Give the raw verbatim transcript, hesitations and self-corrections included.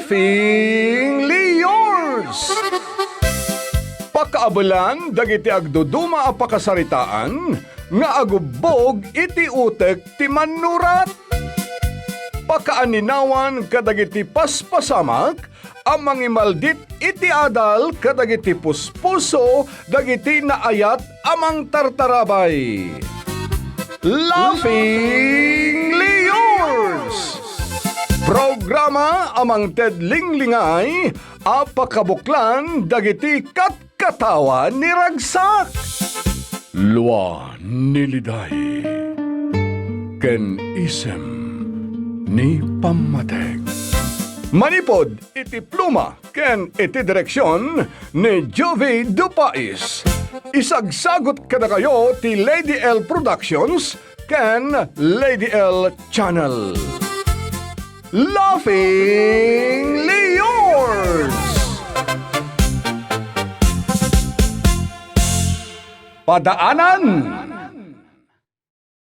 Laughingly yours! Pakaabelan dagiti agduduma a pakasaritaan nga agubbog iti utek ti mannurat. Pakaaninawan kadagiti paspasamak a mangimaldit iti adal kadagiti puspuso dagiti naayat a mangtartarabay. Laughingly yours! Programa a mangted linglingay a pakabuklan dagiti katkatawa ni ragsak. Lua ni Liday ken isem ni Pammatek. Manipud iti pluma ken iti direksion ni Jovi Dupais. Isagsagut kadakayo ti Lady L Productions ken Lady L Channel. Laughingly yours! Padaanan